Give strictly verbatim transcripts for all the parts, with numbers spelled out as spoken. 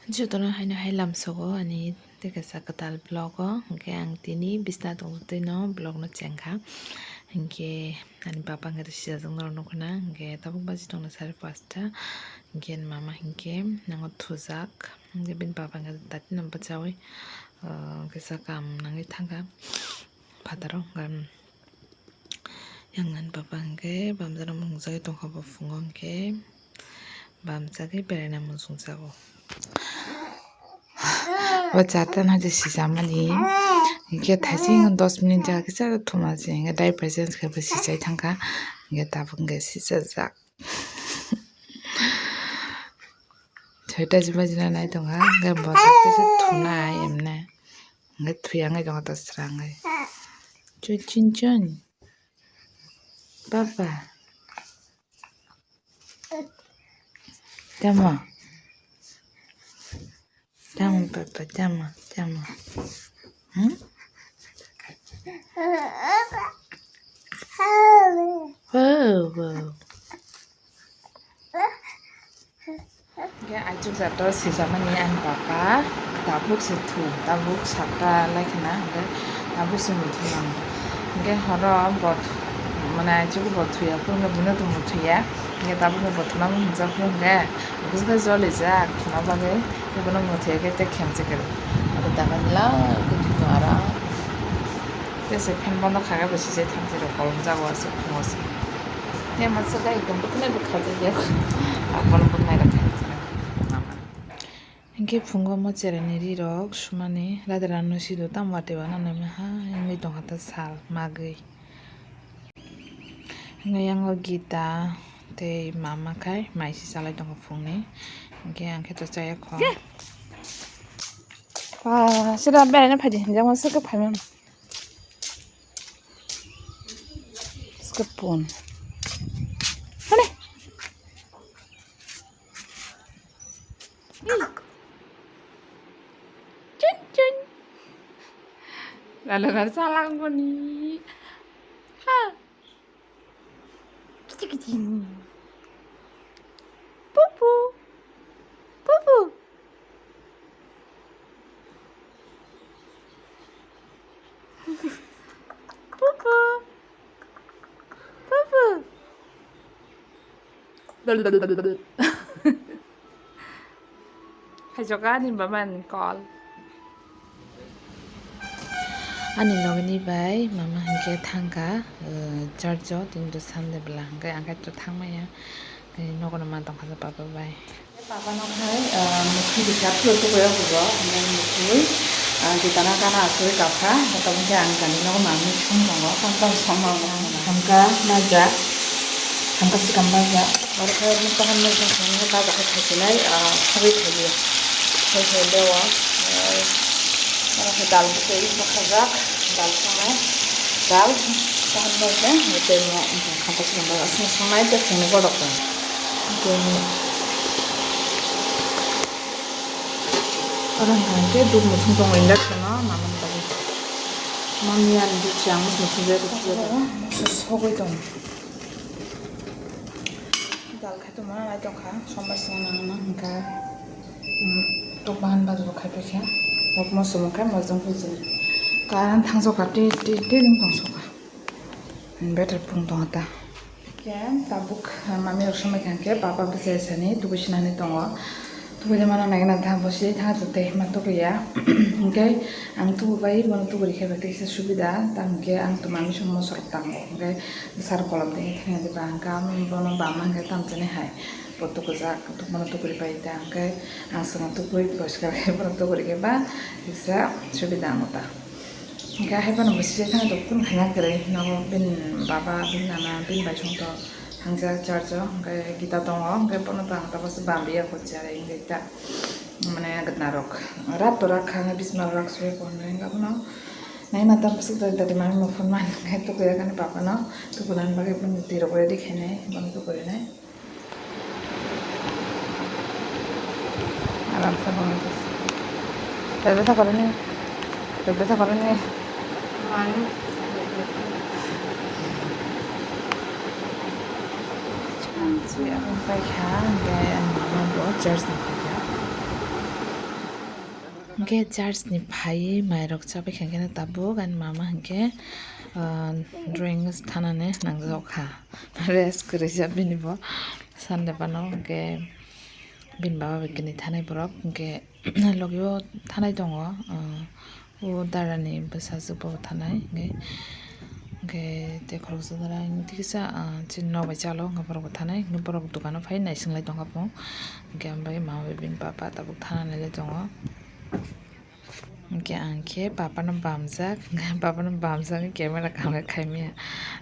Jotono haino hai lamsogo ani tei kaisa kwtal vlog o, hwnkhe ang tini bisna tongtwino vlog no chengkha, hwnkhe ani papa hwnkhe sijak norok nukna, hwnkhe tabuk baji tongna sari pasta, hwnkhe ani mama hwnkhe nango thujak, hwnkhe bini papa hwnkhe datino bwchawi, ah, kisa kam nangwi thangkha phataro, hwnkhe. Yang ani papa hwnkhe bamjano mungsagwi tongkha bo phungo hwnkhe bamsagwi beraina muchungjago. Bo charta no je sijamani hwnkhe thaising dos minute jaga kisa thuma se hwnkhe diaper change khe bo sijai thangkha hwnkhe tabuk hwnkhe sijajak. Soita jima jina nai tongkha hwnkhe bo teisa thunai emne hwnkhe thuya wngwi tongkha ta srangwi. Chun chun chun. Papa. Tamo. Tamo papa, tamo, tamo. Hmm? Wow, wow. Hwnkhe aichuk jato sijamani ani papa tabuk se thu, tabuk satta lai khna, hwnkhe tabuk se muthung nango. Hwnkhe horo bo thu-, mane aichuk bo thuya phuru hwnkhe buino tongbo thuya, hwnkhe tabuk bo thunama hwnjak phuru hwnkhe bwswkhe jolijak thuna bagwi, tei bono muthuya khe tei khemchikhe abo dagani lak khe thwino aro. Tei se fan bondo kha khe bo sijai thangjak rok kolom jago aswk phungo se. Tei masa gai ekdom bwkhnai bwkha jagya. Aboni bwkhnai rok khai. Hinkhe phungo mo cherani ri rok sumani radarano sido tamo watwi wana naima ha wngwi tongkha ta sal magwi. Hwnwi yango Gita tei mama khai mai se chalai tongo phungni. Hinkhe ang khe to chaya kho. Ah, sida beraina phaidi hinjak ma swkhe phaimano. Skapun. Hane. Chun chun. Lalu ngar salang boni. Ha. Kichi kichi. Pupu. Pupu. Pupu. Pupu. Haijoka ani baba ni call. Ani logini bai mama hinkhe thangkha, uh, church o, tini to Sunday bwla hinkhe ang khe to thangmaya. Tei nogo no ma tongkha papa bai. Papa no khai, ah, mukhui rikha, phuru tukui o bubo, hwnwi mukhui, ah, Gitana gana asugwi kapha, tabuk khe ang kani nogo manwi song tongo, tamo tamo song ma wngna hamka majak, hamka swkang majak, oro khe mukha hamya song song khe bajak khe thaisinai, ah, sogwi thaiyo, thai thai lewo, ah, oro khe dal bwtwi bwkhajak, dal sanai, dal, mukha hamya khe, tei mo, hamka swkang majak, aswk songnai tei phunukgo rok tong. Tei oro hwnkha hwnkhe dud muchung tongo induction o, mamani bagwi. Mami ani dud se ang muchung tongo, sogwi tongo. Dal khai tongma nai tongkha, sombar songna nang hwnkha. Tok bahan bajo khai paikha. Tok moso mokhe mojang phaijak. Karan thangsoka, ti ti ti nung thangsoka. Better phung tongta. Khe tabuk, ah, mami rok somai kha khe papa bwsai sani tubui sinani tongo. Tubui de mano naigena tha bo si tha to tei ma tubui ya. Hwnkhe ang tubu bai bono tuburi khe bai teisa subida ta hwnkhe ang to mami song moso rok tango. Hwnkhe sar kolom tei thangya de ba hwnkhe amo bono bama hwnkhe tamchani hai bo tukujak bono tuburi pai ta hwnkhe ang swkang tubui poriskar khe bono tuburi khe ba teisa subida amo ta. Hingke hai phano bo sijak thani tong phuru khaina kwrwi nogo bini baba bini nana bini bai song to hangjak church o hingke gita tongo hingke bono to ang tabuk se bamliya ko chair hingke ta mane gana rok rat to rak kha bisma rak soi ko hingke abono nai mata bwswk dadi mani mufun man hingke tukuya kani papa no tukunani bagwi bini twi rok ready khainai bono tukurinai. Aram se bang. Tebe ta koroni. Tebe ta koroni. Mani. Chanchi ang pai kha, hingke ang mama bo church tong kha. Hwnkhe church ni phaiwi mairok chabai kha hwnkhe tabuk ani mama hwnkhe, ah, drawing thanani nangjak kha. Rest kwrwi jak bini bo Sunday phano hwnkhe bini baba bai kwnwi thanai borok hwnkhe logio thanai tongo, ah, o darani bwsajwk bo thanai hwnkhe. Hwnkhe tei khoroksa jora hwnkhe kisa, ah, chini nok bai chalo hwnkhe borok bo thanai hwnkhe borok dukano phai naising lai tongkha bo. Hwnkhe ang bai mama bai bini papa tabuk thanani lai tongo. Hwnkhe ang khe papano bamjak, papano bamjak camera kaham khe khaimya.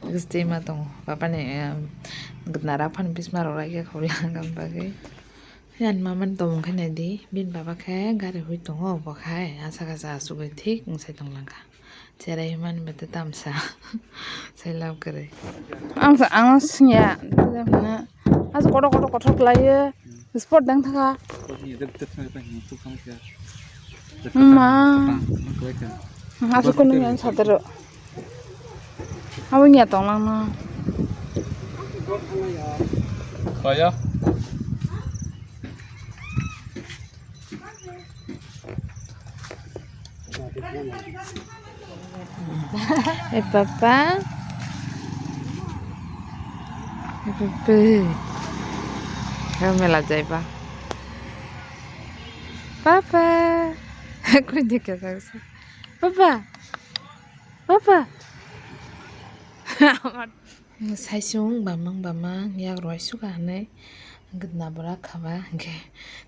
Logi twi ma tongo papani, em, gwnara phano bisma rok raikhe khobla hwnkha bagwi. Ani mamani tongmung khe naidi, bini baba khe gari hui tongo, bo khai aswk aswk asugwi thik wngsai tong langkha. Cherai hwnmani bwtwi tamsa sai lab kwrwi. Ang sa, ang singya, aswk kotor kotor kotor kwlaiyo, sport dang thaka. Ma. Aswk kono yan satero. Abo wngya tonglang no. Kaya? Eh, papa. Eh, papa. Kau mela jai pa. Papa. Kau ni kata. Papa. Papa. Saisung bamang bamang yak roi suka hanai gitna bora khaba hwnkhe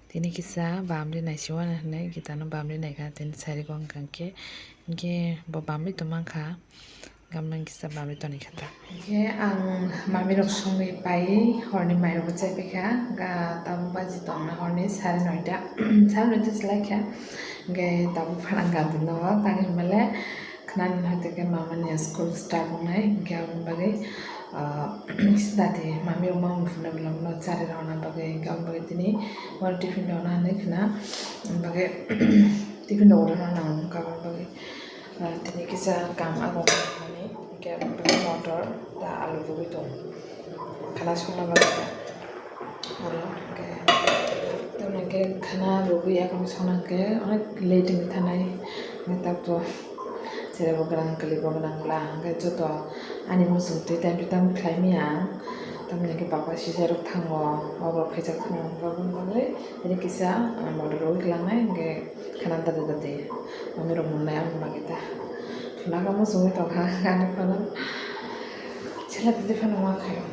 tini kisa bamri naisiwano hinwi gitano bamri naikha tini sarigo wngkha hwnkhe, hwnkhe bo bamri tongmangkha gamnang kisa bamri tongwi kha ta. Hwnkhe ang mamirok songwi pai horni mairokbo chaipaikha, ga tabuk baji tongna horni sare noita sare noita se laikha hwnkhe tabuk phano ang gandino tangwi hinmale. Khwnani hwnkhe mamani school start wngnai, hwnkhe aboni bagwi, ah, dati mami rok mamung phunai bolong no chari rwna bagwi, hwnkhe aboni bagwi tini oro tiffin rwna hinwi khwna, aboni bagwi tiffin rok rwna nango, hwnkhe aboni bagwi, ah, tini kisa kam abo mani, hwnkhe aboni bagwi motor tei alu rwgwi tongo, khwna songna bagwi. Oro hwnkhe, tamoni hwnkhe khwna rwgwi yakung songna hwnkhe onek late wngwi thanai. Hwnkhe tabuk to cherebo gwnang, kwlwibo gwnang bla. Hwnkhe joto ani muchung twi time to time khlai maya ang. Tamoni hwnkhe baba sisarok thango, oborok khaijak thango. Hwnkhe aboni bagwi tini kisa, ah, motor rwgwi kwlangnai hwnkhe khwna dadi dadi mamirok munnai aboni bagwi ta. Phunukha muchungwi tongkha ani phano. Chwla twi phano ma khaio.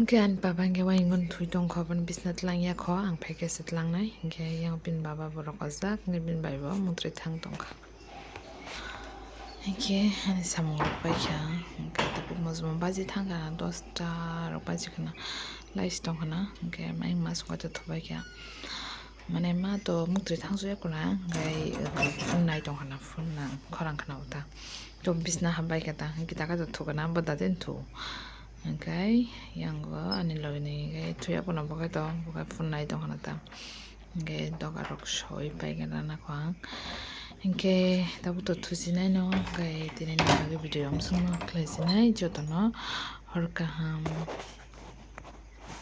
Hwnkhe ani baba hwnkhe waingo thwi tongkha, bini bisna tlang yakho, ang phaikhe se tlangnai. Hwnkhe yang bini baba borok ojak, hwnkhe bini bai bo mungtrwi thang tongkha. Hwnkhe ani samung rok paikha, hwnkhe tabuk mojom baji thangkha, dosta rok baji khwna, laisi tongkhwna, hwnkhe mai ma songkha tei thubaikha. Mane ma to muktrwi thangsuya kuna, hwnkhe phone nai tongkhwna, phone nang khorang khwna uta. To bisna hambai khe ta, hwnkhe taka to thukana, bo dati thu. Hwnkhe yango ani logini hwnkhe thuya kuno bo khe to, bo khe phone nai tongkhwna ta. Hwnkhe doga rok soi paikhe rana khwang. Hwnkhe tabuk to thusinai no, hwnkhe tini ni bagwi video amsong no khlai sinai jotono hor kaham.